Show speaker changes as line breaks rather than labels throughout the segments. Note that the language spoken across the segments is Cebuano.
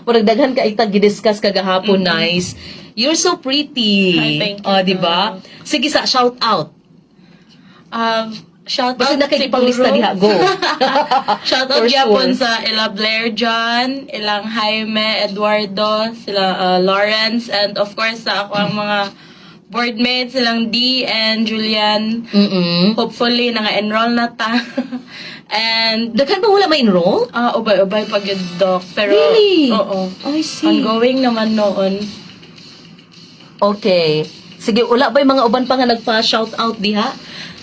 Murag daghan ka itag gi-discuss kagahapon, nice. You're so pretty.
Hi, thank you.
Oh, di ba? Sige sa shout out.
Shout
Basta
out
na kay ipanglista diha, go.
Shout out
For
gyapon
sure.
sa ila Blair John, ilang Jaime, Eduardo, sila Lawrence, and of course sa ako ang mga boardmates, silang D and Julian. Hopefully, nanga-enroll na ta. And
Daghan ba wala ma-enroll?
Ah, ubay-ubay pag yun, Doc. Pero,
Really?
Oo.
I see.
Ongoing naman noon.
Okay. Sige, wala ba yung mga uban pa nga nagpa-shout out diha?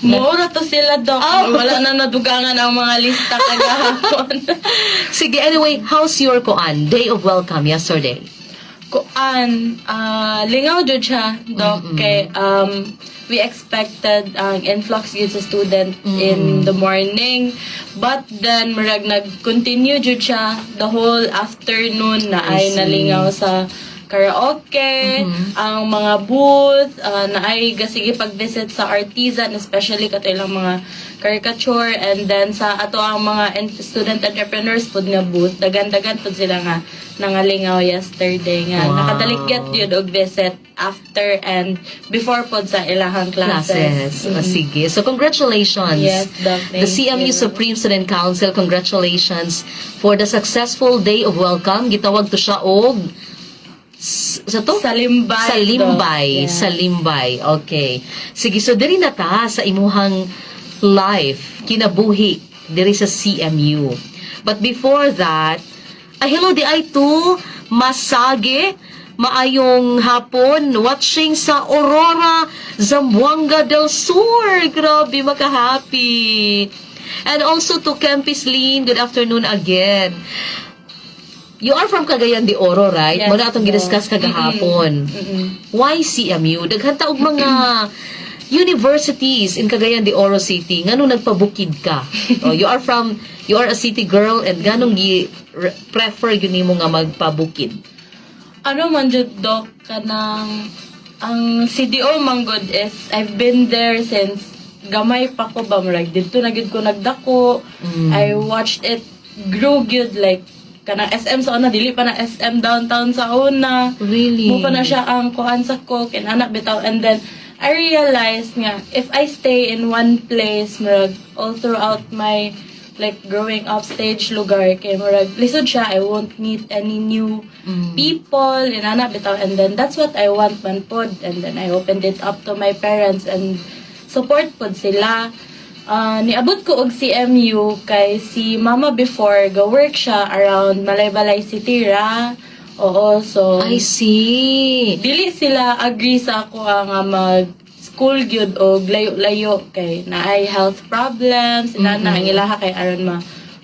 Mura to sila, Doc.
Oh.
Wala na nadugangan ang mga lista kagahapon.
Sige, anyway, how's your kuan day of welcome yesterday?
Kuan, lingaw jud siya, Doc. Kay, we expected ang influx gyud sa student in the morning. But then, murag nag-continue jud siya the whole afternoon na
I
ay
see.
Nalingaw sa karaoke, ang mga booth, na ay gasige pag-visit sa artisan, especially kato ilang mga caricature, and then sa ato ang mga student entrepreneurs pud nga booth, dagan-dagan pud sila nga nangalingaw yesterday nga nakadaligyat yun og visit after and before pod sa ilahang classes.
Classes. Oh, sige. So, congratulations.
Yes, Doc.
The
Thank
CMU
you.
Supreme Student Council, congratulations for the successful day of welcome. Gitawag to siya og sa to?
Salimbay.
Sa Limbay.
Doc. Yes.
Sa Limbay. Okay. Sige, so diri na ta sa imuhang life, kinabuhi diri sa CMU. But before that, ay, hello di ay to Masage, maayong hapon, watching sa Aurora, Zamboanga del Sur. Grabe, maka-happy. And also to Campus Lean, good afternoon again. You are from Cagayan de Oro, right?
Yes,
Muna atong
po.
gidiscuss kagahapon. Why CMU? Daghan ta og mga universities in Cagayan de Oro City. Ngano nagpabukid ka? Oh, you are a city girl and ganong gi prefer gyud nimo nga magpabukid?
Ano man jud, Doc, kanang ang CDO man gud is I've been there since gamay pa ko ba, murag didto na gyud ko nagdako. I watched it grow gyud, like kanang SM sa una, dili pa na SM Downtown sa una.
Really?
Mo pa na siya ang kuan sa cook and anak bitaw, and then I realized nga if I stay in one place murag all throughout my like growing up stage lugar kay murag lisod siya, I won't meet any new people inana bitaw, and then that's what I want man pod. And then I opened it up to my parents and support pod sila. Niabot ko og CMU kay si mama before go work siya around Malaybalay City ra. Oo, so
I see.
Dili sila agree sa ako nga mag school gyud og layo-layo kay naay health problems inana ang ilaha kay aron ma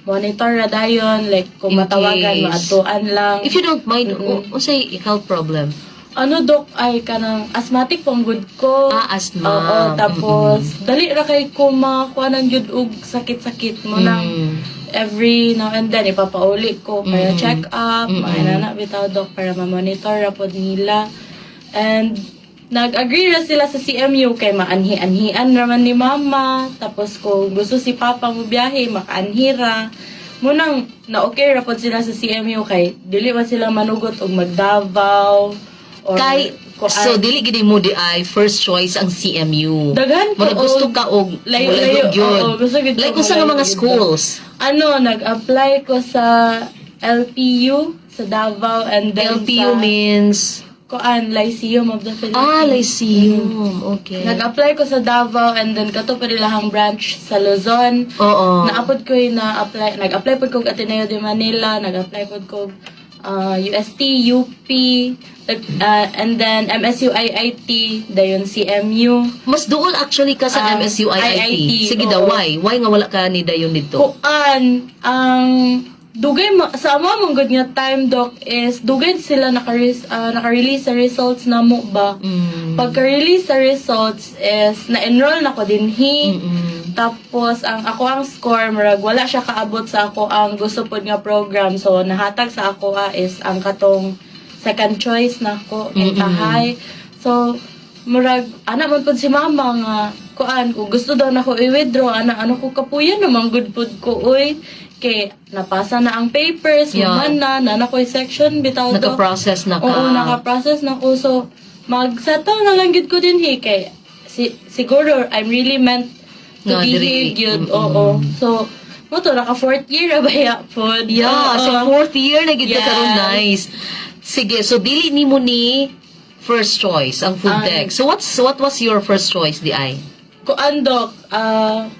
monitor ra dayon, like kung
In
matawagan,
case.
Maadtuan lang.
If you don't mind, unsay health problem?
Ano, Dok, ay kanang asthmatic pong gud ko.
Ah, asthma.
Oo, tapos dali ra kay ko makuha gyud og sakit-sakit mo nang every now and then ipapauli ko para check up, mga inana bitaw, Dok, para ma-monitor ra pod nila. And nag-agree ra sila sa CMU kay maanhi-anhian raman ni mama. Tapos kung gusto si papa mo biyahe, makaanhi ra. Munang na okay ra pod sila sa CMU kay dili man sila manugot og mag-Davao or
Kay
kuan.
So dili gid mo di ay first choice ang CMU.
Daghan ko
Murag gusto
og
ka og
layo-layo.
mulayo gyud.
Oo, gusto gyud ko
Like unsa nga
mulayo
mga
gyud.
schools?
Ano, nag-apply ko sa LPU sa Davao and then
LPU
sa
means
kuan, Lyceum of the Philippines.
Ah, Lyceum. Okay.
Nag-apply ko sa Davao and then kato pa nilahang branch sa Luzon. Naapod ko yung na-apply, nag-apply pod ko og Ateneo de Manila, nag-apply pod ko og UST, UP, and then MSU IIT, dayon CMU.
Mas duol actually ka sa
Ah,
MSU IIT.
IIT,
Sige daw,
oo.
why? Why nga wala ka ni dayon dito?
Kuan, ang dugay ma, sa amo mong good nga time, Doc, is dugay sila naka-release sa results na mo ba. Pagka-release sa results is na-enroll na ko dinhi. Tapos ang ako ang score murag wala siya kaabot sa ako ang gusto pod nga program. So nahatag sa ako is ang katong second choice na ako intahay. So murag ana man pod si mama nga kuan kung gusto daw nako i-withdraw ana ano ko kapuyan naman good pod ko, oy. Kay napasa na ang papers, human na, na ko'y section bitaw, Dok.
Naka-process na ka.
Oo, naka-process na ko. So, mag-settle na lang gyud ko dinhi kay siguro I'm really meant to
Nga,
be
diri.
here gyud. Oo. So, mao to, naka fourth year ra baya pod.
Yeah, so fourth year na gyud ka karon, nice. Sige, so dili nimo ni first choice ang food tech. So what was your first choice diay?
Kuan, Dok,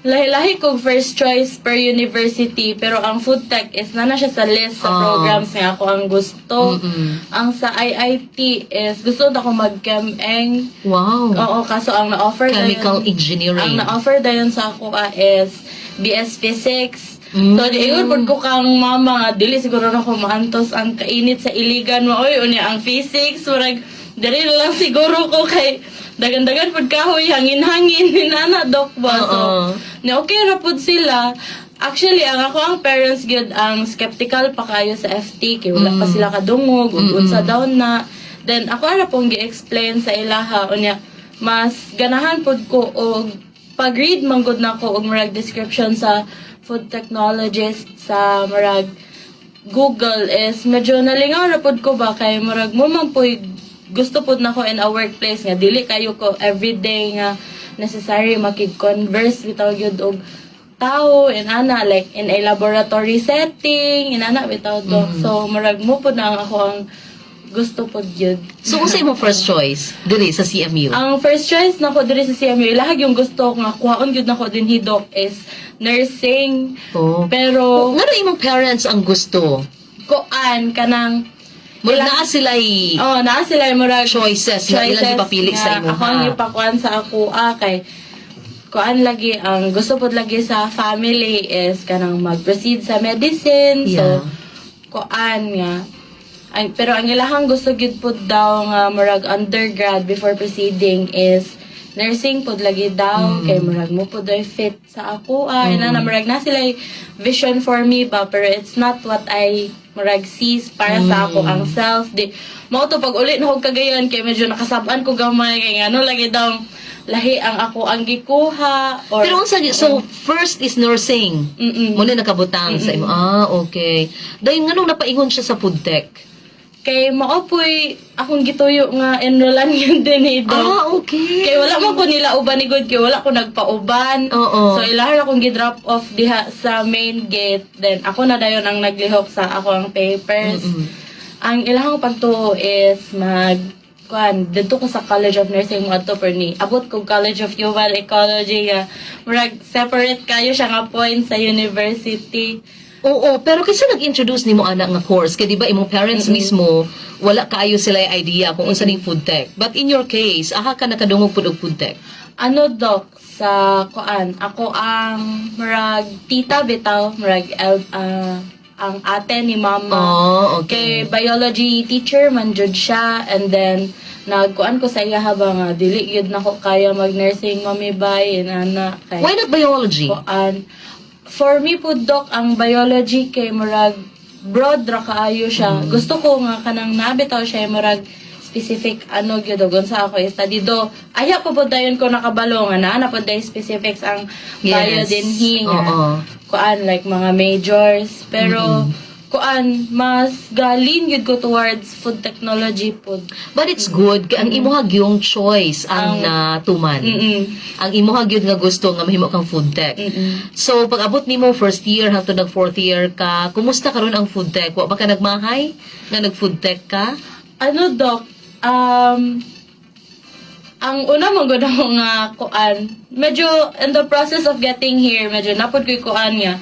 lahi-lahi kog first choice per university, pero ang food tech is na siya sa list sa programs nga ako ang gusto. Ang sa IIT is gusto na ako mag-chem-eng. Oo, kaso ang na-offer
Chemical
dayon,
engineering.
ang na-offer dayon sa ako is BS Physics. So, di ingon pud ko kang mama nga dili siguro na ko maantos ang kainit sa Iligan mo, oy, unya ang physics, murag dili na lang siguro ko kay dagan-dagan pud kahoy, hangin-hangin ni nana, Dok, ba. So, na okay ra pud sila. Actually, ang ako ang parents gyud ang skeptical pa kayo sa FT kay wala pa sila kadungog ug unsa daw na. Then ako ara pong gi-explain sa ilaha, unya mas ganahan pud ko og pag-read man gud nako og murag description sa food technologist sa murag Google is medyo nalingaw ra pud ko ba kay murag mo man puy gusto pud nako in a workplace nga dili kayo ko everyday nga necessary makig-converse bitaw gyud og tao in ana, like in a laboratory setting in ana bitaw, Dok. So murag mo pud na ang ako ang gusto pud gyud.
So unsa imong first choice diri sa CMU?
Ang first choice nako diri sa CMU, ilahag yung gusto nga kuhaon gyud nako dinhi, Dok, is nursing. Pero
Ngano imong parents ang gusto?
Kuan, kanang
Murag naa sila
Oh, naa sila yung murag
choices nga ilang gipapili sa
nga
imo.
ako ang gipakuan sa ako kay kuan lagi ang gusto pod lagi sa family is kanang mag-proceed sa medicine. So kuan nga pero ang ilahang gusto gyud pod daw nga murag undergrad before proceeding is nursing pod lagi daw kay murag mo pod ay fit sa ako na murag na sila vision for me ba, pero it's not what I murag sees para sa ako ang self. Di mao to pag uli na og Cagayan kay medyo nakasab-an ko gamay kay ngano lagi daw lahi ang ako ang gikuha or
Pero unsa, so first is nursing. Mao na nakabutang sa imo. Ah, okay. Dayon nganong napaingon siya sa food tech?
Kay mao po'y akong gituyo nga enrollan yun din eh, Dok.
Ah, okay.
Kay wala man ko nila uban ni God, kay wala ko nagpauban. So ilahan akong gi-drop off diha sa main gate. Then ako na dayon ang naglihok sa ako ang papers. Ang ilahang pagtuo is mag kuan didto ko sa College of Nursing mo adto, pero ni abot ko College of Human Ecology nga murag separate kayo siya nga point sa university.
Oo, pero kasi nag-introduce nimo ana nga course kay di ba imong parents mismo wala kaayo sila idea kung unsa ning food tech. But in your case, aha ka nakadungog pud og food tech?
Ano, Dok, sa kuan, ako ang murag tita bitaw, murag ang ate ni mama. Kay biology teacher man jud siya, and then nagkuan ko sa iya habang nga dili gyud nako kaya mag nursing, mami, bay inana kay
Why not biology?
Kuan, for me po, Dok, ang biology kay murag broad ra kaayo siya. Gusto ko nga kanang nabitaw siya murag specific ano gyud og unsa ako study do. Aya po po dayon ko nakabalo nga naa na po day specifics ang bio dinhi nga kuan, like mga majors, pero kuan, mas galin gyud ko towards food technology pod.
But it's good kay ang imuha gyung choice ang natuman. Ang imuha gyud nga gusto nga mahimo kang food tech. So pag abot nimo first year hangtod nag fourth year ka, kumusta karon ang food tech? Wa ba ka nagmahay nga nag food tech ka?
Ano, Dok, ang una mo gud ako nga kuan, medyo in the process of getting here, medyo napod ko'y kuan nga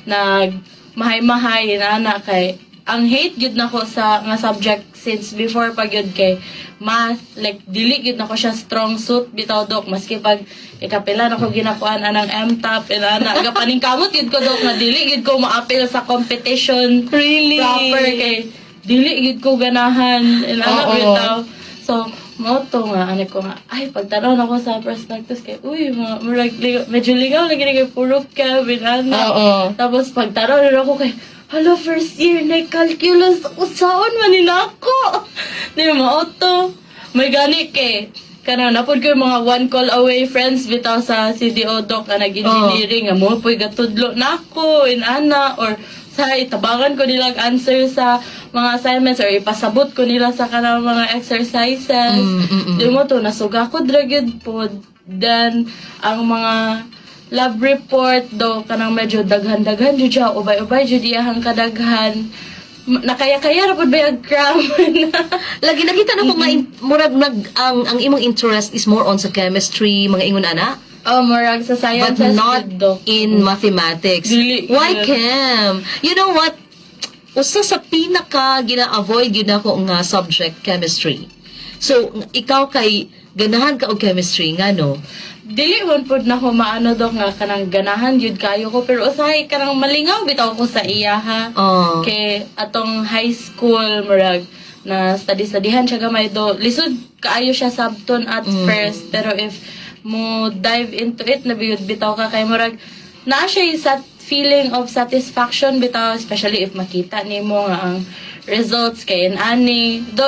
nag mahay-mahay na ana kay ang hate gyud nako sa nga subject since before pa gyud kay math. Like dili gyud nako siya strong suit bitaw, Dok, maski pag ikapila nako ginakuan anang MTAP inana, gapaningkamot gyud ko, Dok, nga dili gyud ko maapil sa competition
Really?
proper kay dili gyud ko ganahan inana bitaw. So mao to nga ano ko nga ay pagtanaw nako sa prospectus kay uy, mga murag medyo ligaw lagi ni kay puro Kevin ana. Tapos pagtanaw na ako kay hala, first year na calculus, usaon man ni nako di mao to may gani kay Kana naa pod ko yung mga one call away friends bitaw sa CDO, Doc, nga nag-engineering nga mo po'y gatudlo nako in ana or sa itabangan ko nila ang answer sa mga assignments or ipasabot ko nila sa kanang mga exercises. Di mo to nasuga ko dra gyud pod. Then ang mga lab report do kanang medyo daghan-daghan jud siya, ubay-ubay jud iyahang kadaghan. Nakaya-kaya ra pud ba yung cram?
Lagi nakita na ko nga murag nag ang imong interest is more on sa chemistry, mga ingon ana,
Oh, murag sa
but
sciences
not
jud, Dok.
in mathematics.
Dili.
Why chem? You know what? Usa sa pinaka gina-avoid gyud nako nga subject, chemistry. So ikaw kay ganahan ka og chemistry, ngano?
Dili man pud na ko maano, Dok, nga kanang ganahan jud kayo ko, pero usahay kanang malingaw bitaw ko sa iya ha. Kay atong high school murag na study-studyhan siya gamay do. Lisod kaayo siya sabton at first, pero if mo dive into it na biyud bitaw ka kay murag naa siya sa feeling of satisfaction bitaw, especially if makita nimo nga ang results kay ani do.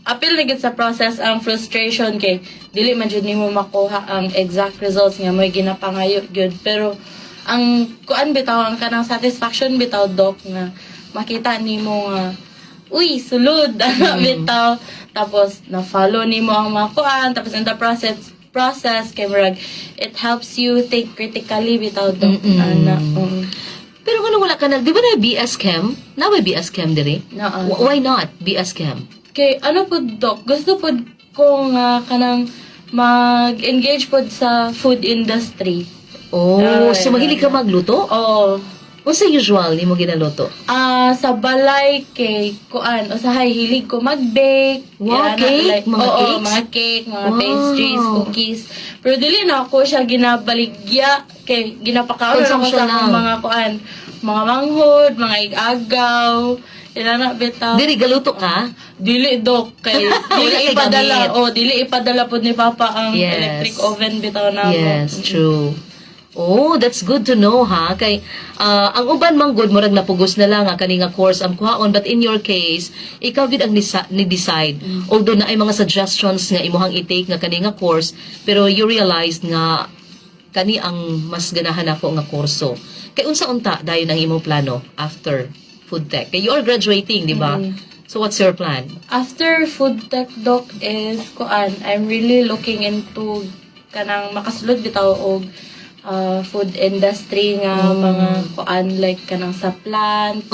Apil na gid sa process ang frustration kay dili man jud nimo makuha ang exact results nga mo'y ginapangayo gyud, pero ang kuan bitaw, ang kanang satisfaction bitaw, Dok, nga makita nimo nga, "Uy, sulod," ana bitaw, tapos na follow nimo ang mga kuan, tapos in the process process kay murag it helps you think critically bitaw, Dok, ana.
Pero kung wala ka nag, di ba na BS Chem? Na ba BS Chem dire?
Naa.
Why not BS Chem?
Kay ano po, Dok, gusto po kong kanang mag-engage po sa food industry.
Oh,
Ay,
so mahilig ka magluto?
Oo.
Unsa usual nimo ginaluto?
Ah, sa balay kay kuan, usahay hilig ko mag-bake.
Wow,
Yan,
cake?
like,
Mga
oo,
cakes?
mga cake, mga pastries, cookies. Pero dili na ako siya ginabaligya kay ginapakaon na ako
Consumption
sa akong
lang.
mga kuan, mga manghod, mga igagaw. Ila na bitaw.
Diri galuto ka?
Dili, Dok, kay
Wala
dili
kay
ipadala.
gamit.
Oh, dili ipadala pod ni Papa ang electric oven bitaw namo.
Yes, true. Oh, that's good to know ha. Kay ang uban man gud murag napugos na lang nga kani nga course ang kuhaon, but in your case, ikaw gid ang ni-decide. Although naay mga suggestions nga imuhang i-take nga kani nga course, pero you realized nga kani ang mas ganahan ako nga kurso. Kay unsa unta dayon ang imong plano after food tech? Kay you are graduating, di ba? So what's your plan?
After food tech, Doc, is kuan, I'm really looking into kanang makasulod bitaw og food industry nga mga kuan, like kanang sa plants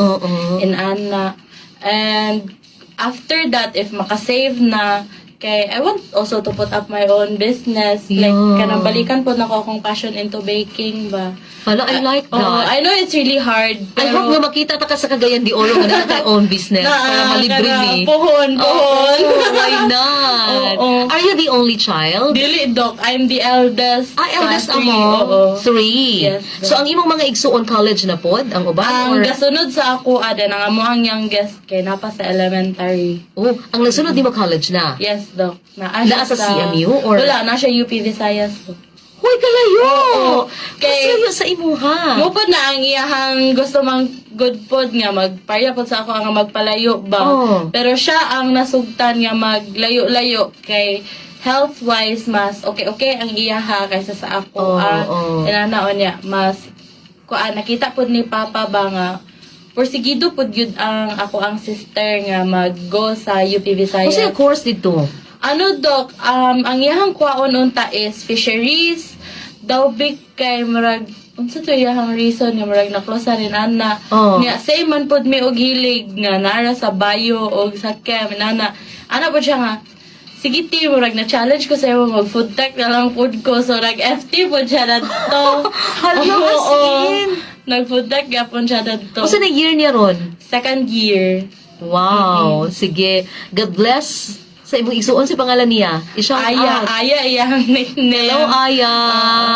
in ana. And after that, if makasave na kay I want also to put up my own business, like kanang balikan po nako akong passion into baking ba.
Hala, I like
Oo,
that.
I know it's really hard,
I
pero
hope nga makita ta ka sa Cagayan de Oro nga naa kay own business
Na,
para malibre
kana,
ni.
Pohon, pohon.
Oo, why not?
Oo.
Are you the only child?
Dili, Doc. I'm the eldest
Ah, eldest
sa three.
among
Oo.
three.
Yes.
So, ang imong mga igsuon college na pod, ang uban?
Ang
or
gasunod sa ako, ada ang amo ang youngest kay napa sa elementary.
Oh, ang nasunod nimo college na?
Yes, Doc. Naa
Naa
siya
sa CMU or-
Wala, naa siya UP Visayas, Doc.
Hoy, kalayo!
Oo.
Kay
Kay
layo sa imuha.
Mo pod na ang iyahang gusto mang good pod nga magparya pod sa ako ang magpalayo ba. Pero siya ang nasugtan nga maglayo-layo kay health-wise mas okay-okay ang iyaha kaysa sa ako. Ah, inanaon niya mas kuan, nakita pod ni Papa ba nga porsigido pod gyud ang ako ang sister nga mag-go sa UP Visayas.
Unsa yung course dito?
Ano, Doc, ang iyahang kwaon unta is fisheries. Daw big kay murag unsa to iyahang reason nga murag na-close rin ana. Nga same man pod mi og hilig nga nara sa bio og sa chem nana. Ana pod siya nga sige ti, murag na challenge ko sa imo, mag food tech na lang pod ko, so nag FT pod siya dadto.
Hala, as in.
Nag food tech gyapon siya dadto.
Unsa na year niya ron?
Second year.
Wow. Sige. God bless sa imong igsuon. Si pangalan niya? I-shout
Aya,
out.
Aya iyang nickname.
Hello, Aya.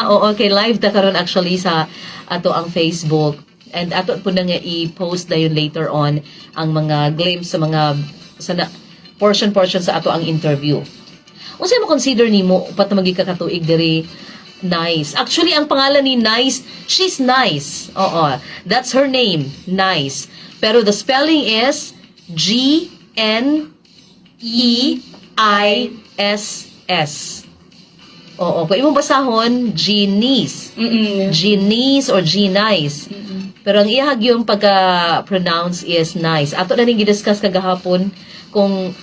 Oo, okay. Live ta karon actually sa ato ang Facebook. And ato po na nga i-post dayon later on ang mga glimpse sa mga sa na, portion-portion sa ato ang interview. Unsa mo consider nimo upat na magika katuig diri? Nice. Actually, ang pangalan ni Nice, she's Nice. Oo. That's her name, Nice. Pero the spelling is G N E I S S. Oo, kung imong basahon, Genice. Genice or Genice. Pero ang iyahag yung pagka-pronounce is nice. Ato na ning gidiscuss kagahapon kung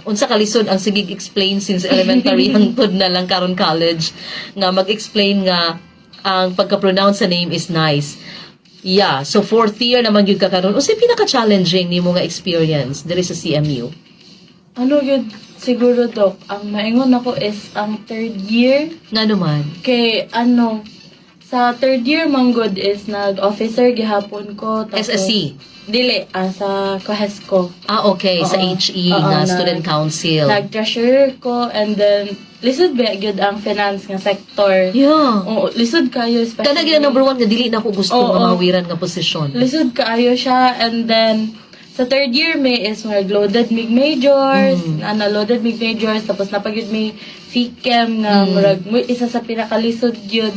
unsa kalisod ang sige explain since elementary hangtod na lang karon college nga mag-explain nga ang pagka-pronounce sa name is nice. Yeah, so fourth year naman gyud ka karon. Unsay pinaka-challenging nimo nga experience diri sa CMU?
Ano yun, siguro, Doc, ang maingon ako is ang third year.
Nga naman.
Kay ano, sa third year manggod is nag-officer gihapon ko. Tapos,
SSC.
Dili, sa COHESCO.
Ah, okay. Sa
Oo.
HE
Oo,
nga Student Council.
Nag-treasurer ko and then lisod ba gyud ang finance nga sector. Oo, lisod kayo especially.
Kana gyud ang number one nga dili na ako gusto nga mahawiran nga posisyon.
Lisod kaayo siya and then sa third year may is mga loaded mig majors, ano, loaded mig majors, tapos napagyud may FICHEM nga murag isa sa pinakalisod gyud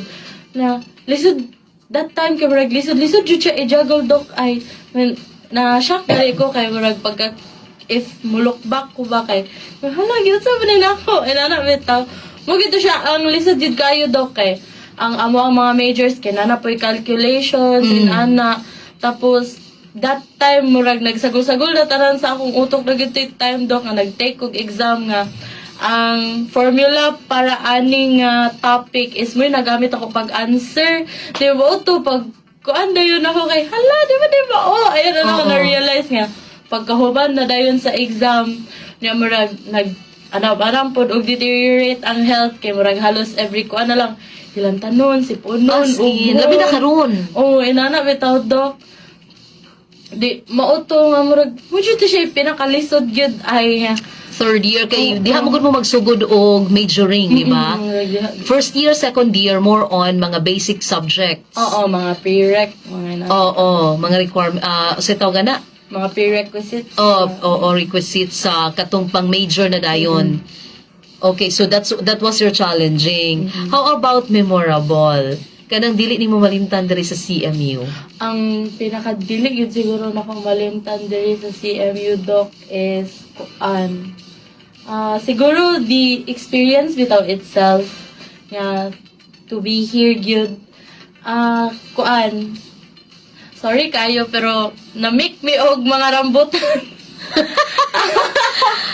na lisod that time kay murag lisod lisod jud siya i-juggle, Doc, ay man, na shock dali ko kay murag pagka if mulok back ko ba kay hala gyud sa man nako inana bitaw mo gito siya ang lisod jud kayo, Doc, kay ang amo ang mga majors kay nana po'y calculations inana. Tapos that time murag nagsagol-sagol na tanan sa akong utok na gyud time, Doc, nga nag-take og exam nga ang formula para ani nga topic is mo nagamit ako pag answer, di ba? To pag kuan dayon ako kay hala, di ba? Oh, ayun na ako na-realize nga pagkahuman na dayon sa exam niya murag nag ano parang pod og deteriorate ang health kay murag halos every kuan na lang hilantanon, sipunon.
As in,
ubo.
labi na karon.
Oh, inana bitaw, Doc. Di mao to nga murag mo jud to siya pinakalisod gyud ay.
Third year kay diha mo gud mo magsugod og majoring, di ba?
Murag
First year, second year, more on mga basic subjects.
Oo, mga prereq, mga na,
Oo, mga requirement, sa tawag na,
mga prerequisites.
Oo, requisites sa katong pang major na dayon. Okay, so that was your challenging. How about memorable? Kanang dili nimo malimtan diri sa CMU.
Ang pinakadili yun siguro na kong malimtan diri sa CMU, Doc, is kuan. Siguro the experience bitaw itself nga to be here gyud. Kuan. Sorry kayo pero na-make me og mga rambutan.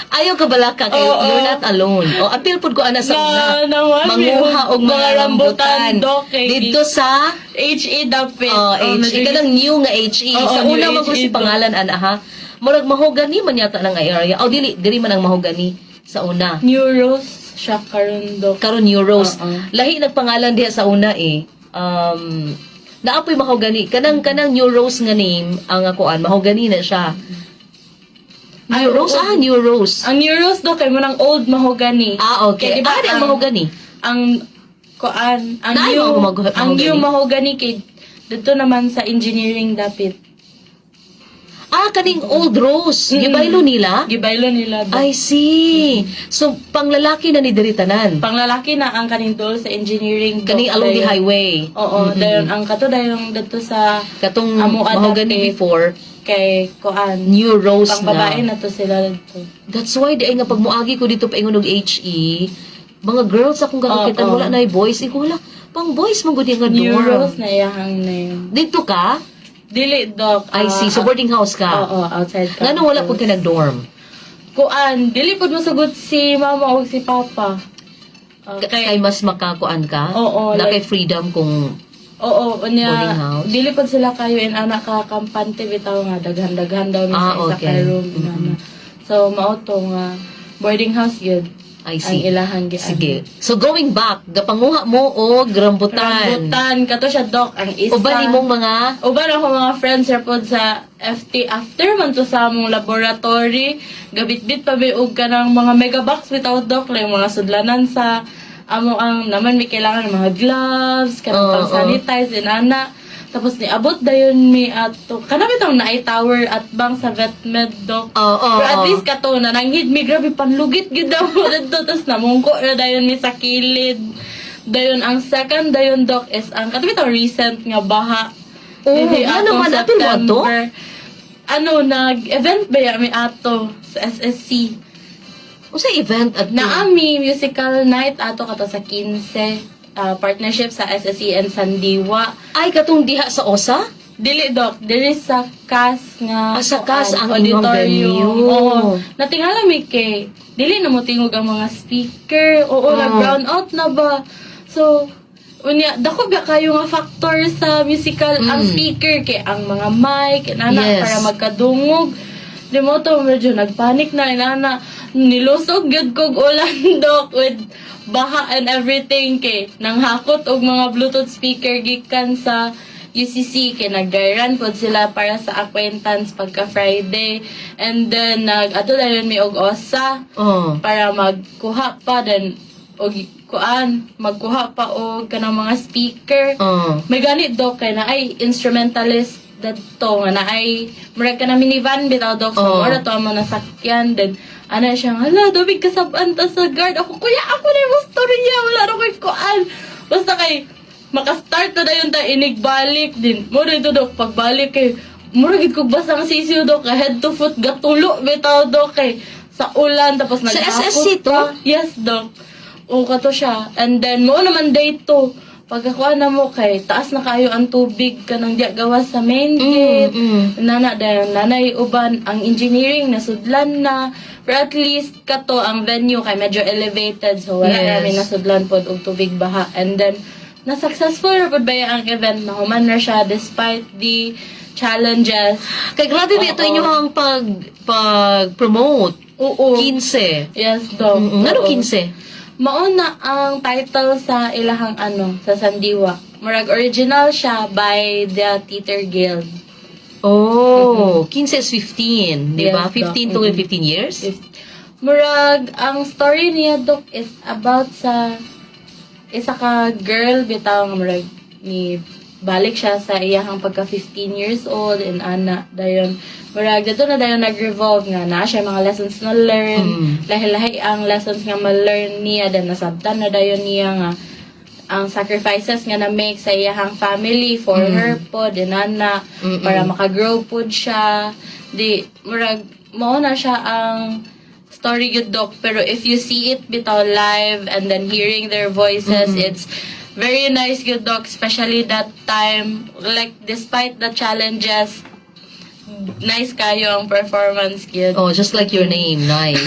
Ayaw ka balaka kay you're not alone. O apil pud ko ana sa una.
Na naman
Manguha og mga rambutan.
Doc, kay
Dito sa
HE dapit.
Oh, HE. Kanang new nga HE.
Oo,
Sa
new
una man
HE
si
to.
pangalan ana ha. Murag mahogany man yata nang area. Oh, dili dili man ang mahogany sa una.
New Rose siya karon, Doc.
Karon New Rose.
Oo.
Lahi nagpangalan diha sa una eh. Naapoy mahogany. Kanang New Rose nga name ang akuan mahogany na siya. New
Ay,
Rose
oo.
ah, New Rose.
Ang New Rose, Doc, kay mo ng old mahogany.
Ah, okay.
Kay, di ba,
Ah, di ang mahogany.
Ang kuan, ang
Naay
new
mga
ang new
mahogany.
mahogany kay dito naman sa engineering dapit.
Ah, kaning Old Rose. Gibaylo nila?
Gibaylo nila, Doc.
I see. So, panglalaki na ni diri tanan.
Panglalaki na ang kaning dol sa engineering, Doc.
Kaning along the
Dayon.
highway.
Oo, dayon ang kato dayon dito sa
Katong
Amo
mahogany
adapted.
before,
kay kuan.
New Rose
Pang babae
na.
na to sila dito.
That's why di ay nga pag muagi ko dito paingon og HE, mga girls akong gakakitan,
Oo.
wala na boys. Ikaw wala, pang boys man gud nga
New
dorm.
Rose na iyahang name.
Dito ka?
Dili, Doc.
I see. So boarding house ka?
Oo, outside campus.
Ngano wala pud ka nag-dorm?
Kuan, dili pud mosugot si mama o si papa.
Kay mas makakuan ka?
Oo,
Na kay
like-
freedom kung
Oo, unya,
Boarding house?
dili pud sila kayo in anak ka kampante bitaw nga daghan-daghan daw mi sa isa ka room inana. So mao to nga boarding house gyud
I
ang
see.
ilahang gian.
Sige. So going back, gapanguha mo og rambutan.
Rambutan kato siya, Doc, ang isa.
Uban imong mga
Uban ako mga friends ra pod sa FT after man to sa among laboratory, gabitbit pa bi og kanang mga megabox bitaw, Doc, like mga sudlanan sa amo ang naman may kailangan ng mga gloves kanang
Oo,
pang sanitize inana. Tapos niabot dayon mi ato kana bitong naay tower at bang sa vetmed, Doc.
Oo,
Pero at
oo.
least kato na nanghid mi, grabe panlugit gyud daw didto, tapos namungko na dayon mi sa kilid. Dayon ang second dayon, Doc, is ang kato bitong recent nga baha.
Oh,
Dili
nga
atong
naman, apil mo ato?
September. Ano, nag-event ba ya mi ato sa SSC?
Unsa event at
Naa mi musical night ato kato sa 15, partnership sa SSC and Sandiwa.
Ay, katong diha sa OSA?
Dili, Dok, dili sa CAS nga
Ah, sa CAS
kuan,
ang inyong
auditorium.
venue.
Oo. Natingala mi kay dili na mo tingog ang mga speaker. Oo, nag-brown out na ba? So, unya, dako ba kayo nga factor sa musical ang speaker kay ang mga mic inana para magkadungog. Di mo to medyo nagpanic na inana, nilusog gyud kog ulan, Dok, with baha and everything kay nanghakot og mga Bluetooth speaker gikan sa UCC kay nag-dry run pod sila para sa acquaintance pagka Friday, and then nag ato dayon mi og OSA para magkuha pa then og kuan, magkuha pa og kanang mga speaker. May ganit, Dok, kay naay instrumentalist dadto nga naay murag ka na minivan bitaw, Dok, so mura to amo nasakyan. Then ana siya, "Hala, dubig kasab-an ta sa guard." Ako, "Kuya, ako na yung storya, wala na ko'y kuan, basta kay makastart na dayon ta inig balik din mo dito." Dok, pagbalik kay mura gid kog basang sisiw, Dok, head to foot gatulo bitaw, Dok, kay sa ulan tapos
Sa
naghakot
SSC to?
Pa. Yes, Dok. O kato siya. And then, mo naman day 2. Pagkakuha na mo kay taas na kayo ang tubig kanang diya gawas sa main gate. Nana dayon nanay uban ang engineering nasudlan na. Pero at least kato ang venue kay medyo elevated, so wala namin nasudlan pod og tubig baha. And then na successful ra pod ba ang event, na human ra siya despite the challenges.
Kay grabe ba ito inyong pag promote?
Oo.
15.
Yes, Dok.
Ngano
Oo.
15?
Mauna ang title sa ilahang ano, sa Sandiwa. Murag original siya by the Theater Guild.
Oh, 15 is 15, di ba?
Yes, Doc.
15 to 15 years?
Murag ang story niya, Dok, is about sa isa ka girl bitaw nga murag ni balik siya sa iyahang pagka 15 years old and ana dayon murag dito na dayon nag-revolve nga na siya mga lessons na learn, lahi-lahi ang lessons nga ma-learn niya. Then nasabtan na dayon niya nga ang sacrifices nga na-make sa iyahang family for her pod and ana para maka-grow pod siya. Di murag mao na siya ang story gyud, Dok. Pero if you see it bitaw live and then hearing their voices, it's very nice gyud, Dok, especially that time. Like, despite the challenges, nice kayo ang performance gyud.
Oh, just like your name, nice.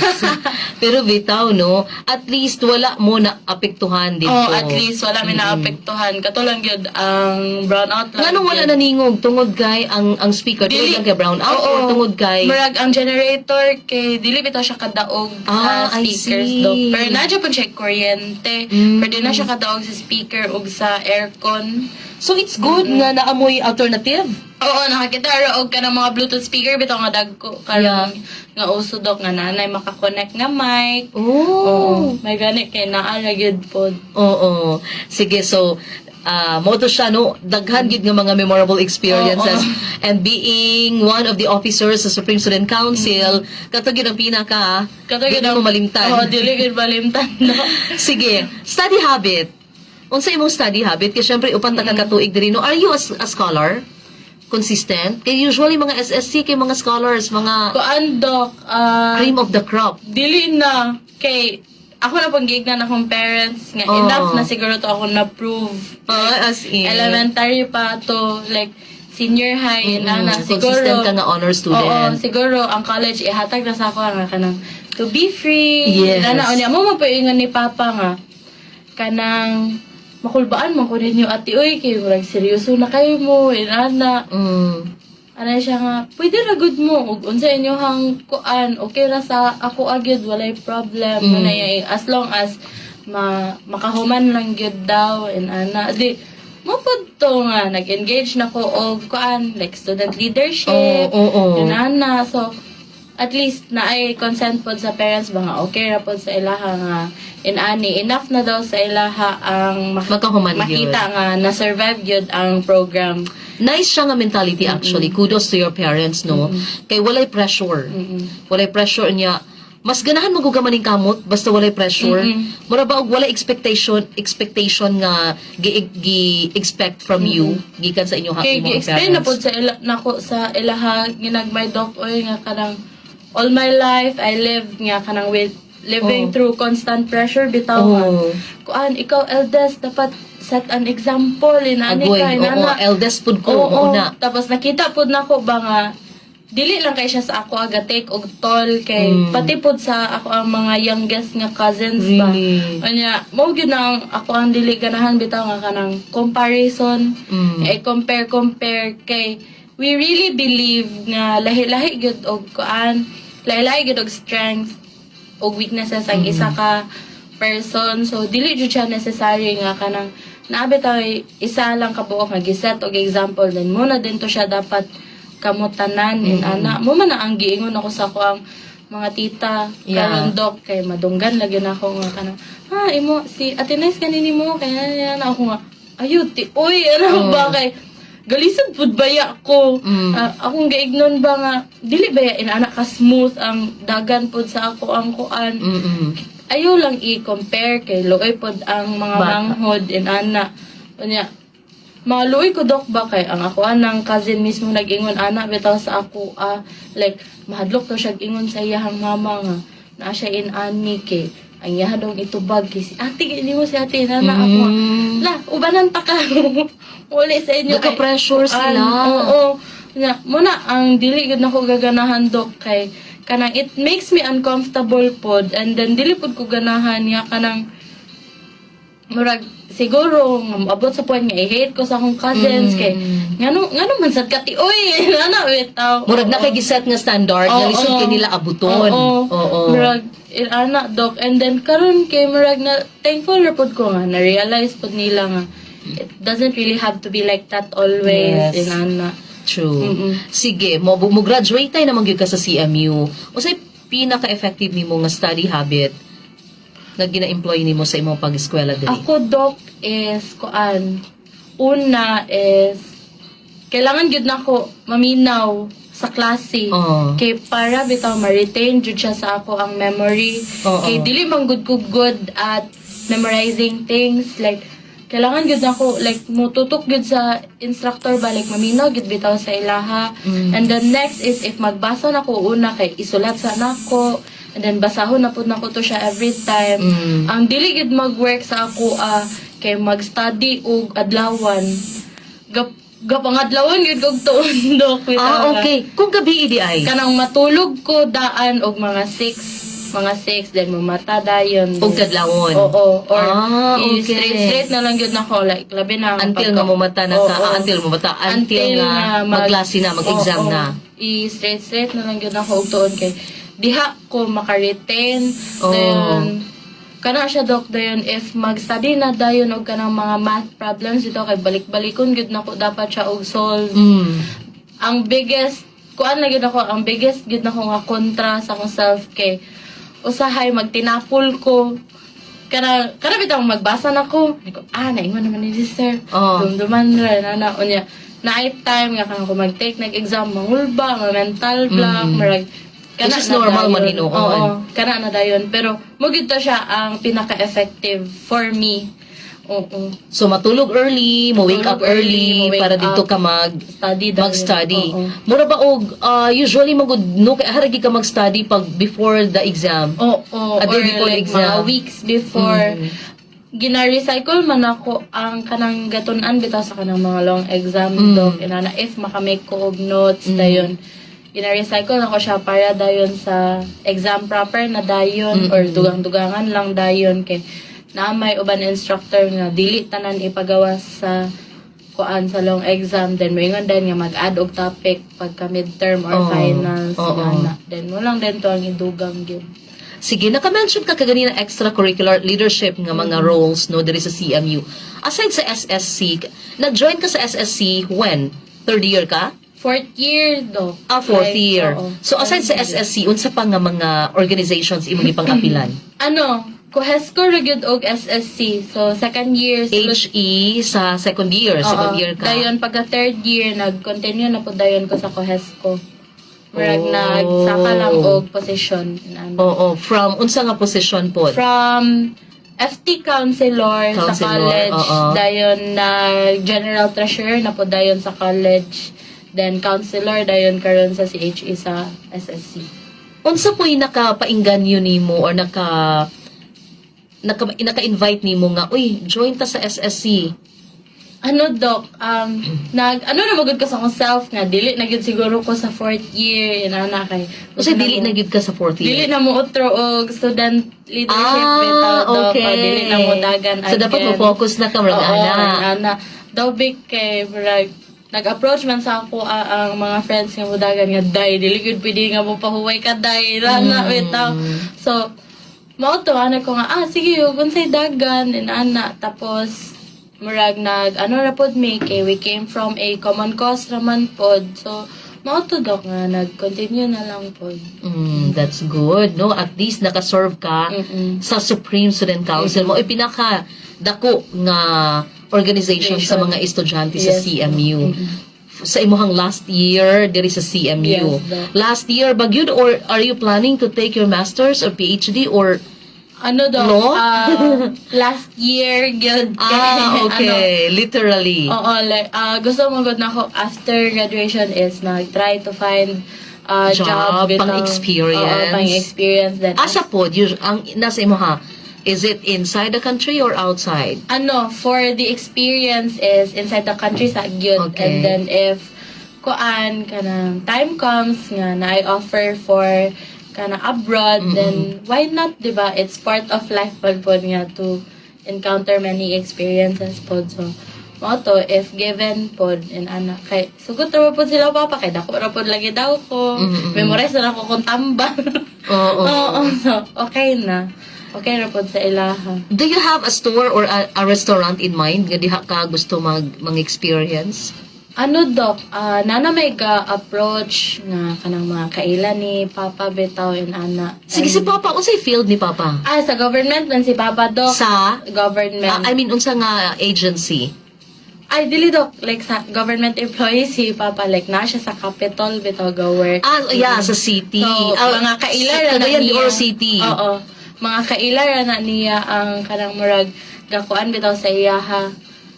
Pero bitaw, no? At least wala mo na apektuhan dito.
Oh, at least wala mi naapektuhan. Kato lang gyud ang brown out lang
Nganong wala
gyud.
naningog tungod kay ang speaker, tungod lang kay brown out or tungod kay
Murag ang generator kay dili bitaw siya kadaog
Ah,
sa
I
speakers,
see.
Dok. Pero naa pud siya kuryente. Pero di na siya kadaog sa speaker ug sa aircon.
So it's good nga naamoy alternative.
Oo, nakakita ra og kanang mga Bluetooth speaker bitaw nga dagko karon nga uso, Dok, nga nanay makakonect nga mic.
Oh.
Oo, may gani kay naa ra gyud pod.
Oo. Sige, so mo to siya, no, daghan gid nga mga memorable experiences and being one of the officers sa Supreme Student Council, kato gid ang pinaka
Kato
di
gyud
mo malimtan.
Oo, dili gyud malimtan, no.
Sige, study habit. Unsa imong study habit? Kay syempre upat na kakatuig diri, no. Are you a scholar? Consistent? Kay usually mga SSC kay mga scholars, mga
Kuan, Dok,
cream of the crop.
Dili na kay ako na pong giignan akong parents nga enough na siguro to ako na prove.
Ah, as in.
Elementary pa to like senior high ana siguro
Consistent ka nga honor student.
Oo, siguro ang college ihatag na sa ako nga kanang to be free. Ana unya mo mapaingon ni Papa nga kanang makulbaan man ko ninyo, ate, oy, kay murag seryoso na kayo mo inana. Ana siya nga, "Pwede ra gud mo ug unsa inyohang kuan, okay ra sa ako agyud, walay problem." Muna as long as makahuman lang gyud daw and ana di mo pud to nga nag-engage na ko og kuan, like student leadership.
Oo, oo.
Yun ana, so at least naay consent pod sa parents ba nga okay ra pod sa ilaha nga inani, enough na daw sa ilaha ang
Makahuman gyud.
Makita nga na survive gyud ang program.
Nice siya nga mentality actually. Kudos to your parents, no? Kay walay pressure. Walay pressure niya. Mas ganahan mo maning kamot basta walay pressure. Mura ba og walay expectation nga gi expect from you gikan sa inyo
Kay
imong
gi-explain na
parents.
pod sa ila nako sa ilaha ginagmay, Dok, oy, nga kanang all my life I lived nga kanang with Living through constant pressure bitaw nga. Kuan, ikaw eldest, dapat set an example inani
Agoy,
ka
oo,
inana.
Eldest pud ko,
Oo.
mao na.
Tapos nakita pud nako ba nga dili lang kay siya sa ako aga take og toll kay pati pud sa ako ang mga youngest nga cousins ba.
Really?
Anya, mao gyud na ang ako ang dili ganahan bitaw nga kanang comparison. Eh, compare compare kay we really believe nga lahi-lahi gyud og kuan, lahi-lahi gyud og strength og weaknesses ang isa ka person. So dili jud siya necessary nga kanang naa bitaw isa lang ka buok nga giset og example, then mo na din to siya dapat kamutanan in ana mo man na ang giingon ako sa ako ang mga tita karon, Dok, kay madunggan lagi na ako nga kanang, "Ha, imo si Ate Nice kanini mo kaya yan." Ako nga, "Ayun ti oy," ano ba, kay galisod pud baya ko. Ah, akong gaignon ba nga dili baya inana ka smooth ang dagan pud sa ako ang kuan. Ayaw lang i-compare kay luoy pod ang mga
Bata.
Manghod inana. Unya maluoy ko, Dok, ba kay ang ako anang cousin mismo nag-ingon ana bitaw sa ako, ah, like mahadlok to siya ingon sa iyahang mama nga naa siya in-ani kay ang iyaha dong itubag kay si ate kay nimo si ate nana. Ako nga, "La, ubanan ta ka uli sa inyo."
Nagka-pressure sila.
Oo. Nya, muna ang dili gud nako gaganahan, Dok, kay kanang it makes me uncomfortable pod and then dili pod ko ganahan nga kanang murag siguro nga moabot sa point nga i-hate ko sa akong cousins kay ngano man sad ka ti oy ana bitaw.
Murag na kay giset nga standard nga lisod kay nila abuton.
Oo. Murag ana, Dok, and then karon kay murag na thankful ra pod ko nga na realize pod nila nga it doesn't really have to be like that always inana.
True. Sige, mo graduate tayo naman gyud ka sa CMU. Unsay pinaka-effective nimo nga study habit nga gina-employ nimo sa imong pag-eskwela diri?
Ako, Doc, is kuan. Una is kailangan gyud nako maminaw sa klase. Kay para bitaw ma-retain jud siya sa ako ang memory. Kay dili man gud ko good at memorizing things, like kailangan gyud nako like mututok gyud sa instructor ba, like maminaw gyud bitaw sa ilaha. And then next is if magbasa na ko una kay isulat sa nako and then basahon na pud nako to siya every time. Ang dili gyud mag-work sa ako, ah, kay mag-study og adlawan. Gap gapangadlawon gyud kog tuon, Dok.
Ah, okay. Kung gabi idi ay
Kanang matulog ko daan og mga 6, mga 6, then mamata dayon.
Og kadlawon.
Oo. Or straight straight na lang gyud nako, like labi na
Until nga mumata na ka,
Oo.
ah, until mumata, until nga magklase na, mag-exam
Oo.
Na.
I-straight straight na lang gyud nako og tuon kay diha ko maka-retain. Dayon kana siya, Dok, dayon if mag-study na dayon og kanang mga math problems dito kay balik-balikon gyud nako dapat siya og solve. Ang biggest kuan na gyud ako, ang biggest gyud nako nga kontra sa akong self kay usahay magtinapol ko kana kana bitang magbasa na ko. Ko, "Ah, naingon naman ni sir." Dumduman ra na na unya naay time nga kanang ko mag-take nag-exam, mangulba, ma mental block, murag
Which is normal man
dayon.
hinuon.
Oo, kana na dayon, pero mo gyud to siya ang pinaka-effective for me. Oo.
So matulog early, mo wake up
Matulog early,
early,
mo wake
para dito
up.
Ka mag
Study dayon.
mag-study.
Oo.
Mura ba og usually magud no kay haragi ka mag-study pag before the exam?
Oo,
A day
or
before
like
exam.
mga weeks before. Gina-recycle man ako ang kanang gatunan bitaw sa kanang mga long exam, Dok. Inana, if makamake ko og notes dayon. Gina-recycle nako siya para dayon sa exam proper na dayon or dugang-dugangan lang dayon kay na may uban instructor nga dili tanan ipagawas sa kuan sa long exam, then moingon din nga mag-add og topic pagka midterm or finals ana. Then mo lang din to ang idugang gyud.
Sige, naka-mention ka kaganina extracurricular leadership nga mga roles no diri sa CMU. Aside sa SSC, nag-join ka sa SSC when? Third year ka?
Fourth year, Dok.
Ah, fourth
Like,
year.
oo.
So aside sa SSC, unsa pa nga mga organizations imong ipang-apilan?
Ano, Cohesco ra gyud og SSC. So second year
HE sa second
Oo.
Year ka.
Dayon pagka third year nag-continue na po dayon ko sa Cohesco. Murag nagsaka lang og position ano.
Oo, from unsa nga position po?
From FT counselor, sa
Counselor,
college, dayon na general treasurer na po dayon sa college, then counselor dayon karon sa CHE sa SSC.
Unsa po'y nakapainganyo nimo or naka naka-invite nimo nga, "Uy, join ta sa SSC"?
Ano, Doc, nag ano na magud ko sa akong self nga dili na gyud siguro ko sa fourth year inana kay
Kasi dili na gyud ka sa fourth year.
Dili na mo utro og student leadership bitaw, Doc. O, dili na mo dagan.
So dapat mo focus na ka murag
Oo,
ana.
Ana. Daw big kay murag nag-approach man sa ako ang mga friends nga mudagan nga, "Day, dili gyud pwede nga mo pahuway ka, day," na bitaw. So mao to, ana ko nga, "Ah, sige, ug unsay dagan?" Ana. Tapos murag nag ano ra pod mi kay we came from a common cause raman pod. So mao to, Doc, nga nag-continue na lang pod.
That's good, no? At least naka-serve ka sa Supreme Student Council mo, pinaka dako nga organization sa mga estudyante sa CMU. Sa imuhang last year diri sa CMU.
Yes, Doc.
Last year ba gyud or are you planning to take your masters or PhD or
Ano, Doc?
Law?
Ah, last year gyud.
Ah, okay. Literally.
Ano, oo, like, gusto mo gud na ako after graduation is mag-try to find
job,
job bitaw.
Pang-experience.
Oo, pang-experience. Then,
Asa po, ang nasa imo ha? Is it inside the country or outside?
Ano, for the experience is inside the country sa gyud. And then if kuan kanang time comes nga na I offer for kana abroad, then why not, di ba? It's part of life pod nga to encounter many experiences pod. So mao to, if given pod in ana kay sugot ra pod sila papa kay dako ra pod lagi daw ko. Memorize na ako kung tambang. Oo, so okay na, okay ra pod sa ilaha.
Do you have a store or a restaurant in mind nga diha ka gusto mag experience?
Ano, Doc, nana may ga-approach nga kanang mga kaila ni Papa bitaw in ana.
Sige, si Papa, unsay field ni Papa?
Ah, sa government man si Papa, Doc.
Sa
Government.
Ah, I mean, unsa nga agency?
Ay, dili, Doc, like sa government employee si Papa, like na siya sa Capitol bitaw go work.
Ah, yeah, sa city.
So,
Ah,
mga kaila ra na
Cagayan de
niya.
Oro City.
Oo. Mga kaila ra na niya ang kanang murag gakuan bitaw sa iyaha.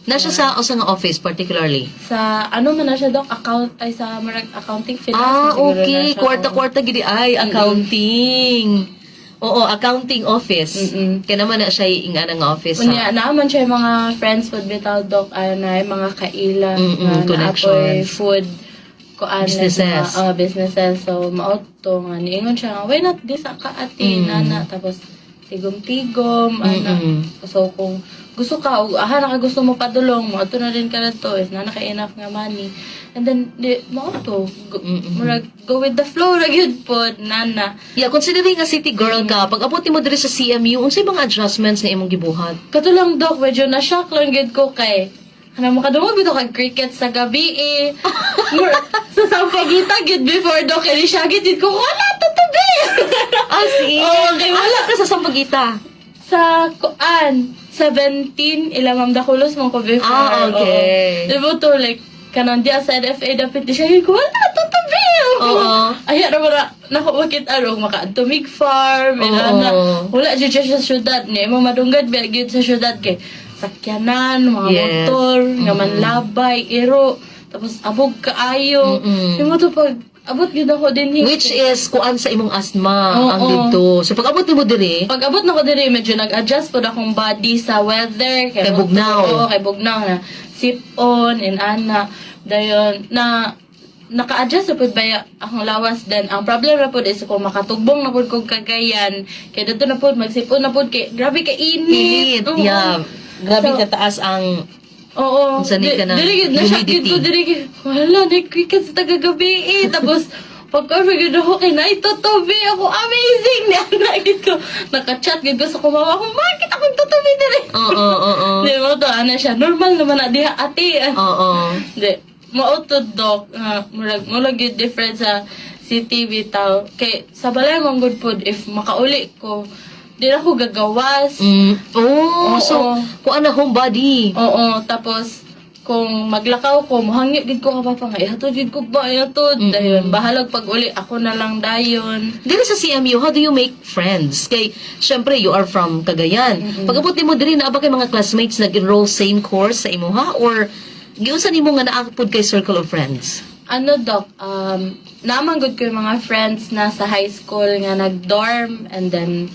Na siya sa usa nga office particularly?
Sa ano man na siya, Doc, account ay sa murag accounting finance
Ah,
na siguro na
okay.
siya.
Kwarta-kwarta gidi ay accounting. Oo, accounting office. Kaya naman na siya ingana nga office.
Unya,
Ha?
naaman siya yung mga friends pod bitaw, Doc, ay na yung mga kaila nga naapoy
connections.
Food kuan like,
Businesses.
mga, businesses. So mao to nga niingon siya nga, "Why not this ka, ate?" Nana tapos tigom-tigom ana. So kung gusto ka og aha na ka gusto mo padulong mo ato na din ka na to if na naka enough nga money and then di mao to go, murag go with the flow ra gyud pod nana.
Yeah, considering nga city girl ka, pag abot nimo diri sa CMU, unsay mga adjustments nga imong gibuhat?
Kato lang, Doc, medyo na-shock lang gid ko kay kanang makadungog bitaw kag cricket sa gabi eh. Sa Sampaguita gid before, Doc, kay siya gid ko wala to be.
As in?
Oo, kay wala.
Asa ka sa Sampaguita?
Sa kuan 17 ila Ma'am Daculos mo ko before.
Ah, okay.
Oo. Diba to like kanang diya sa NFA dapat di siya ko wala to be. Ay ra wala nako makita ro maka-tumig farm and ana wala jud siya sa syudad ni mo madunggad ba gyud sa syudad kay sakyanan mga motor nga manlabay iro tapos abog kaayo. Imo to pag abot gyud ako dinhi.
Which is kuan sa imong asthma ang didto. So pag abot nimo diri,
Pag abot na ko diri, medyo nag-adjust pod akong body sa weather.
Kay bugnaw.
Oo, kay bugnaw na. Sip on and ana. Dayon, na naka-adjust na pod baya akong lawas. Then ang problem na pod is kung makatugbong na pod kog Cagayan kay dito na pod magsipon na pod kay grabe ka init.
Init,
Oo.
yeah. Grabe
So,
kataas ang
oo.
Unsa ni ka na?
Dili gid na siya
Humidity.
gid ko dili gid. Wala na cricket sa tagagabi eh. Tapos pagka gid ako kay na tutubi ako amazing ni ana gid ko. Naka-chat gid ko sa kumawa ko, "Bakit akong tutubi diri?"
Oo, oo, oo.
Di mo to ana siya normal naman na diha, ate. Di mao to, Doc, nga murag murag gyud different sa city bitaw. Kay sa balay man gud pod if makauli ko di na ako gagawas.
Oh,
Oo.
so kuan na, homebody.
Oo, tapos kung maglakaw ko, muhangyo gid ko ka papa nga ihatod gid ko ba ihatod. Dayon, bahalag pag uli ako na lang dayon.
Diri sa CMU, how do you make friends? Kay, syempre, you are from Cagayan. Pag abot nimo diri, naa ba kay mga classmates nag-enroll same course sa imuha? Or, giunsa nimo nga naa pod kay circle of friends?
Ano, Doc, naa man gud ko yung mga friends na sa high school nga nag-dorm and then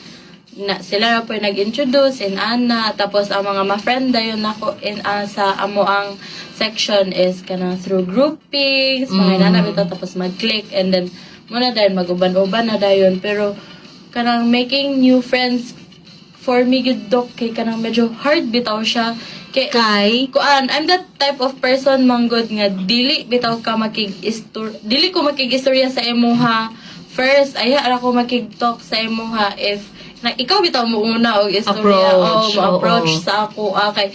na, sila ra po yung nag-introduce in ana. Tapos ang mga ma-friend dayon nako in sa amo ang section is kanang through groupings, mga inana bitaw, tapos mag-click and then muna dayon mag-uban-uban na dayon. Pero kanang making new friends for me gyud, Doc, kay kanang medyo hard bitaw siya kay
Kay
kuan, I'm that type of person manggod nga dili bitaw ka makig dili ko makig-istorya sa imuha first. Ay ra ko makig-talk sa imuha if na ikaw bitaw mo una og istorya
Approach,
o mo approach sa ako, kay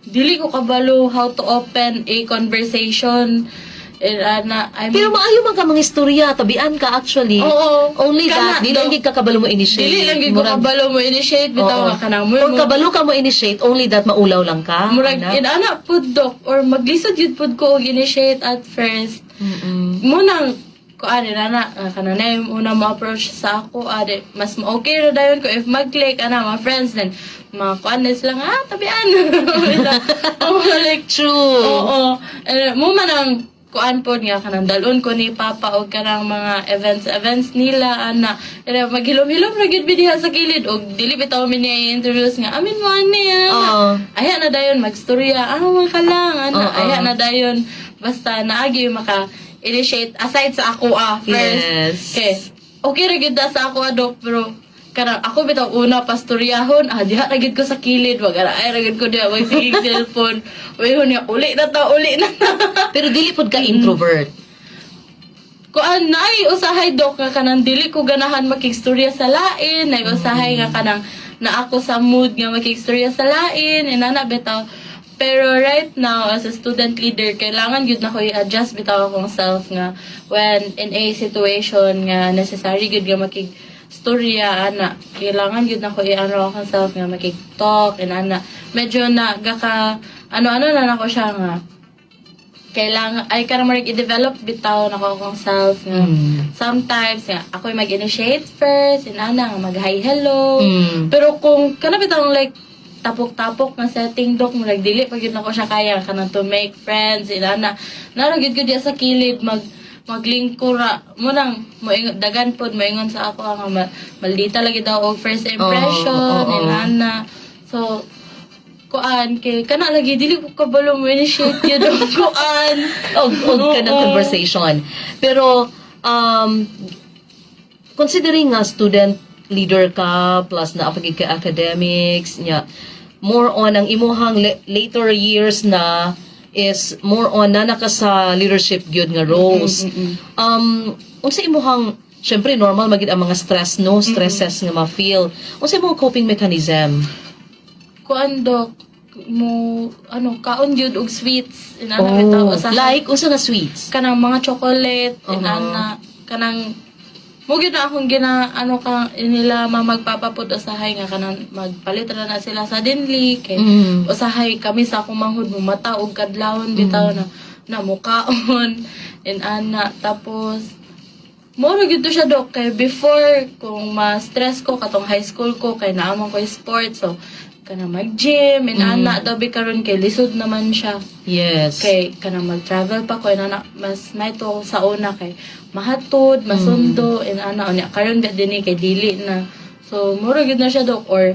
dili ko kabalo how to open a conversation and ana I'm
Pero maayo man ka mga istorya, tabian ka actually.
Oo.
Only
Kana,
that, dili lang
do.
gid ka kabalo mo initiate.
Dili lang gid ko kabalo mo initiate bitaw nga kanang mo
Or kabalo ka mo initiate, only that maulaw lang ka.
Murag
ana?
inana pud, Dok, or maglisod yun pud ko og initiate at first. Munang kuan na na kana na yung una mo approach sa ako ade, mas okay ra dayon ko if mag-click ana mga friends, then mga kuan na sila nga, ah, tabian. Oh, like
True.
Oo. Eh, mo man ang kuan pod nga kanang dalon ko ni Papa og kanang mga events events nila ana. Eh, maghilom-hilom ra gyud mi diha sa kilid og dili bitaw mi niya i-introduce nga amin mo ani ana. Aya na dayon magstorya, ah, mga ka lang ana. Aya na dayon basta naagi maka initiate aside sa ako first. Okay. Okay ra gyud na sa ako, Dok, pero kanang ako bitaw una pastoryahon, diha ra gyud ko sa kilid, wag ara ay ra gyud ko diha wag sige cellphone. Uy niya, uli na ta, uli na ta.
Pero dili pud ka introvert.
Kuan, naay usahay, Dok, nga kanang dili ko ganahan makigstorya sa lain, nay usahay nga kanang na ako sa mood nga makigstorya sa lain, inana bitaw. Pero right now, as a student leader, kailangan gyud na ko i-adjust bitaw akong self nga when in a situation nga necessary gyud nga makig storya ana, kailangan gyud na ko i-ano akong self nga makig-talk inana. Medyo na gaka ano-ano na nako siya nga kailangan ay kanang murag i-develop bitaw nako akong self nga sometimes nga ako mag-initiate first inana nga mag-hi, hello. Pero kung kana bitaw like tapok-tapok nga setting, Dok, murag dili pa gyud nako siya kaya kanang to make friends inana. Naro gyud ko diya sa kilid maglingkura mo nang moingon dagan pod moingon sa ako nga maldita lagi daw og first impression
Oo, oo.
inana. So kuan kay kana lagi dili ko kabalo mo initiate yun og kuan.
Og kanang conversation. Pero considering nga student leader ka plus na pagig ka academics nya, more on ang imuhang later years na is more on na naka sa leadership gyud nga roles. Unsa imuhang, syempre normal magid ang mga stress, no, stresses nga ma-feel. Unsa imong coping mechanism?
Kuan, Dok, mo ano kaon gyud og sweets inana bitaw usahay.
Like unsa nga sweets?
Kanang mga chocolate inana, kanang mo gyud na akong gina ano ka nila mamagpapapud usahay nga kanang magpalit ra na sila suddenly kay usahay kami sa akong manghud mo mata og kadlawon bitaw na na mukaon in ana. Tapos mo ra gyud to siya, Dok, kay before kung ma-stress ko katong high school ko kay naamon ko sports, so kana mag-gym in ana daw bi. Karon kay lisod naman siya kay kanang mag-travel pa ko inana, mas may to sa una kay mahatod masundo in ana. Unya karon ba dinhi kay dili na, so mura gyud na siya, Dok, or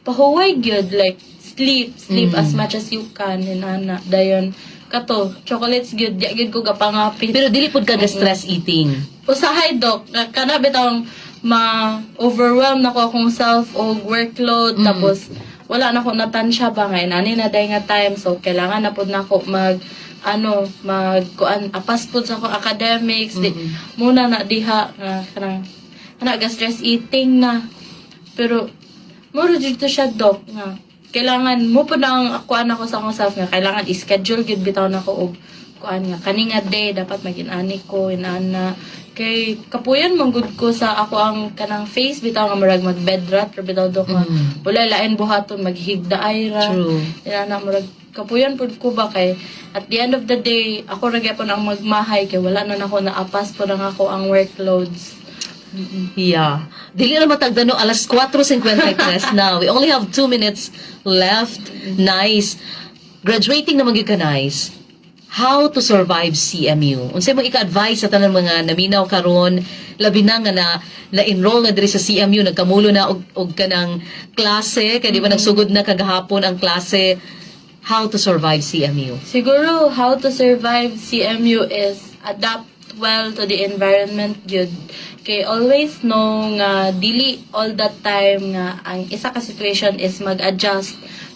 pahuway gyud, like sleep, sleep as much as you can in ana. Dayon kato chocolates gyud, di gyud ko gapangapit.
Pero dili pud ka ga stress eating?
Usahay, Dok, kana bitawng ma-overwhelm nako akong self og workload, tapos wala na ko natansya ba nga inani na day nga time, so kailangan na pud nako mag ano mag kuan apas pud sa akong academics di muna na diha nga kanang ana ga stress eating na. Pero muro dito siya, Dok, nga kailangan mo pud na ang kuan ako sa akong self nga kailangan i-schedule gyud bitaw nako og kuan nga kani nga day dapat magin-ani ko inana, kay kapuyan man gud ko sa ako ang kanang face bitaw nga murag mag bed rot or bitaw, Dok, nga wala lain buhaton, maghigda ay ra inana. Murag kapuyan pud ko ba kay at the end of the day ako ra gyapon ang magmahay kay wala na nako naapas po nang ako ang workloads.
Yeah. Dili na matagdano, alas 4:53 na. We only have 2 minutes left. Nice. Graduating naman gyud ka, nice. How to survive CMU? Unsay mo ika-advise sa tanan mga naminaw karon, labi na nga na na-enroll na diri sa CMU, nagkamulo na og kanang klase, kay di ba nagsugod na kagahapon ang klase? How to survive CMU?
Siguro, how to survive CMU is adapt well to the environment gyud. Kay always know nga dili all that time nga ang isa ka situation is mag-adjust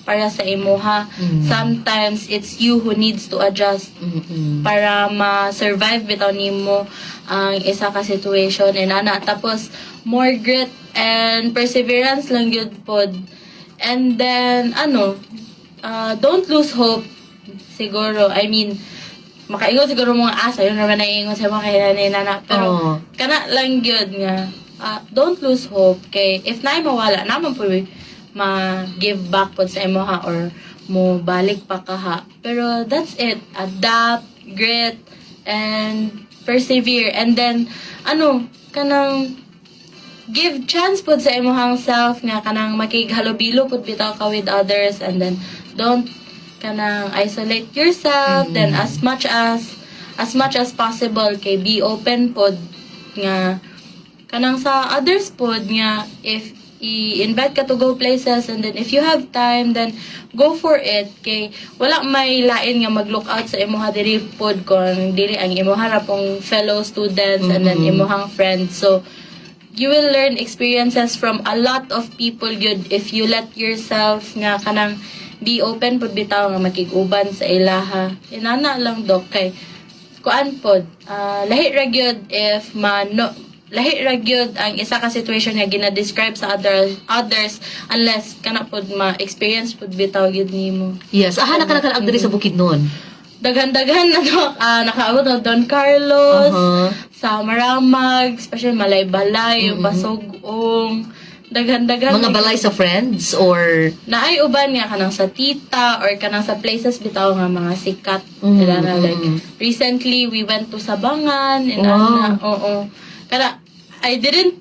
para sa imuha. Sometimes it's you who needs to adjust para ma-survive bitaw nimo ang isa ka situation and ana. Tapos more grit and perseverance lang gyud pod. And then ano, don't lose hope siguro. I mean, makaingon siguro mga asa yun naman naiingon sa mga kailangan nana, pero
Oo.
Kana lang gyud nga don't lose hope kay if naay mawala naman po, ma-give back pod sa imoha or mo balik pa kaha. Pero that's it: adapt, grit and persevere. And then ano, kanang give chance pod sa imong self nga kanang makighalubilo pod bitaw ka with others and then don't kanang isolate yourself. Then as much as possible kay be open pod nga kanang sa others pod nga if i-invite ka to go places and then if you have time, then go for it kay wala may lain nga mag-look out sa imuha diri pod kung dili ang imuha ra pong fellow students and then imuhang friends. So you will learn experiences from a lot of people gyud if you let yourself nga kanang be open pud bitaw nga makig-uban sa ilaha. Inana lang, Dok, kay kuan pod, lahi ra gyud if ma no, lahi ra gyud ang isa ka situation nga gina-describe sa others unless kana pod ma-experience pod bitaw gyud nimo.
Yes, aha na ka nakalag diri sa Bukidnon?
Daghan-daghan na, Dok. Nakaabot na Don Carlos, sa Maramag, especially Malaybalay, Basogong, daghan-daghan.
Mga balay sa friends or
Naay uban nga kanang sa tita or kanang sa places bitaw nga mga sikat. Ila na, like recently we went to Sabangan and ana, oo. Kana I didn't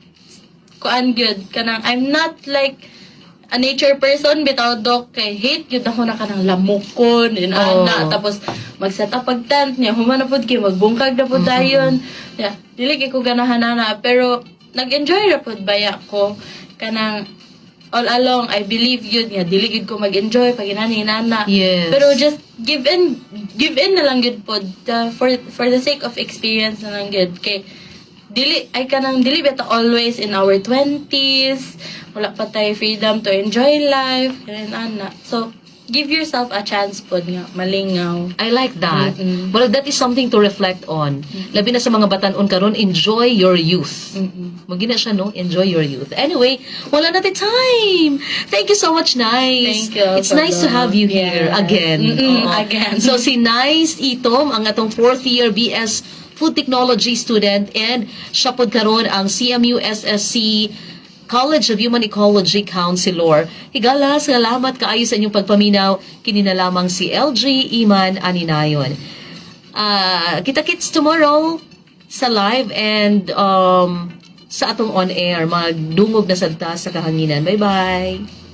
kuan gyud, kanang I'm not like a nature person bitaw, Dok, kay hate gyud ako na kanang lamukon and ana, tapos mag-set up pag tent niya, human na pud kay magbungkag na pud dayon. Yeah, dili kay ko ganahan ana, pero nag-enjoy ra pud baya ko. Kanang all along I believe yun nga dili gyud ko mag-enjoy pag inani inana. Pero just give in na lang gyud pod for the sake of experience na lang gyud kay dili ay kanang dili beta always in our 20s wala pa tayo freedom to enjoy life ganun ana. So give yourself a chance pod nga malingaw.
I like that. Well, that is something to reflect on. Labi na sa mga batan-on karon, enjoy your youth. Magina siya, no? Enjoy your youth. Anyway, wala na time. Thank you so much, Nice.
Thank you
It's
also,
nice to have you here again. Oo.
Again.
So, si Nice Itom, ang atong fourth year BS Food Technology student, and siya pod karon ang CMU SSC College of Human Ecology Counselor. Higala, salamat kaayo sa inyong pagpaminaw. Kini na lamang si LG Iman Aninayon. Kita-kits tomorrow sa live and sa atong on air. Magdungog na sad ta sa kahanginan. Bye-bye!